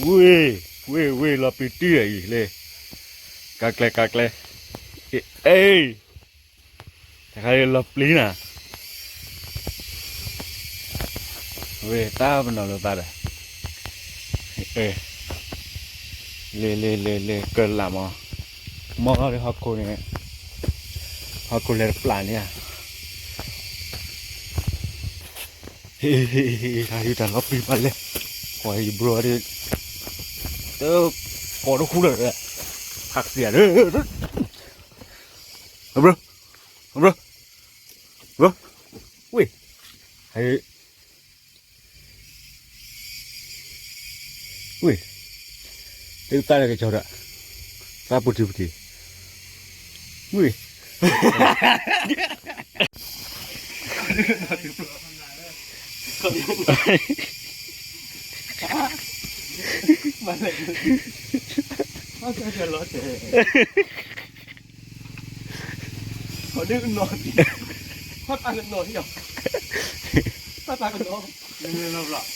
ဝ့ၢ်, ဝ့ၢ်, ဝ့ၢ်လီၤပျံၤတံၢ်အံၤလၢ, ကါကျဲ, ကါကျဲ, အ့, တခါလၢလီၤပျံၤနၤ, ဝ့ၢ်တၢ်ပနီၤလိာ်သးဒီး, လဲၤ, လဲၤ, လဲၤ, လဲၤကလးမး, မီၢ်လီၤဒီးဟီၣ်ခိၣ်န့ၣ်, ဟီၣ်ခိၣ်လဲၤတပျၢ်န့ၣ်ဧါ ဟ့ၣ်, ဟ့ၣ်, ဟ့ၣ်, ဟ့ၣ်, ဟ့ၣ်, တၢ်လီၤပျံၤပှၤလဲၣ်, ပှၤဟံၣ်ဘြိၤဒီး, တ, ကိးတဃူလၢာ်, ဖးစံးဧါ, ဘြိၤ, ဘြိၤ, ဘြိၤ, ဝ့ၢ်, ဟ့ၣ် ဝ့ၢ်, တၢ်လၢကစီၤဒၣ်, သးပူၤထံပူၤထံ, ဝ့ၢ်, မၤလဲၣ်, လီၤတဲာ် ခီဒုကနီၤ, ခီတၢ်ကနီၤ, တၢ်တၢ်ကနီၤ, လီၤ, လီၤတဲာ်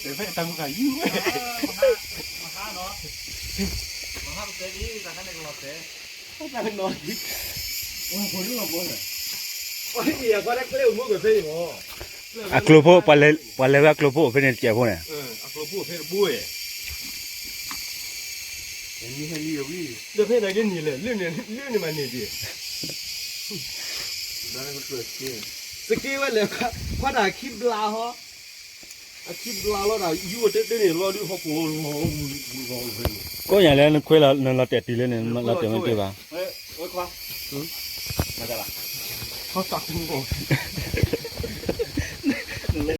ဖဲတၢ်မုၢ်ဃာ်ယုၢ်ဝဲ, မဟါနီၤ, မဟါကတဲလံ, တၢ်ခါန့ၣ်ကလီၤတဲာ်, တၢ်တၢ်ကနီၤ, အကျိၤဖိ, ပှၤလဲၤဝဲအကျိၤဖိအိၣ်ဖဲန့ၣ်တစဲးဖိန့ၣ်, အကျိၤဖိအိၣ်ဖဲတဘိ, ဒီးဖဲန့ၣ်က့န့ၣ်လဲၣ်, လၢန့ၣ်မးန့ၣ်ဒံး, စက့ဝဲလဲၣ်, ခွါတၢ်ခံဘျါဟီ, အခံဘျါလီၤဒၣ် ယူၢ်ဝဲတ့ၢ်တ့ၢ်န့ၣ် လီၤဒုးဟီၣ်ခိၣ်လီၤ, ကိးညါလၢနခွဲးလီၤ နလီၤတဲာ်တ့ၢ်လၢန့ၣ် လီၤတဲာ်မ့ၢ်တ့ၢ်ဘၣ်, ခွါတၢ်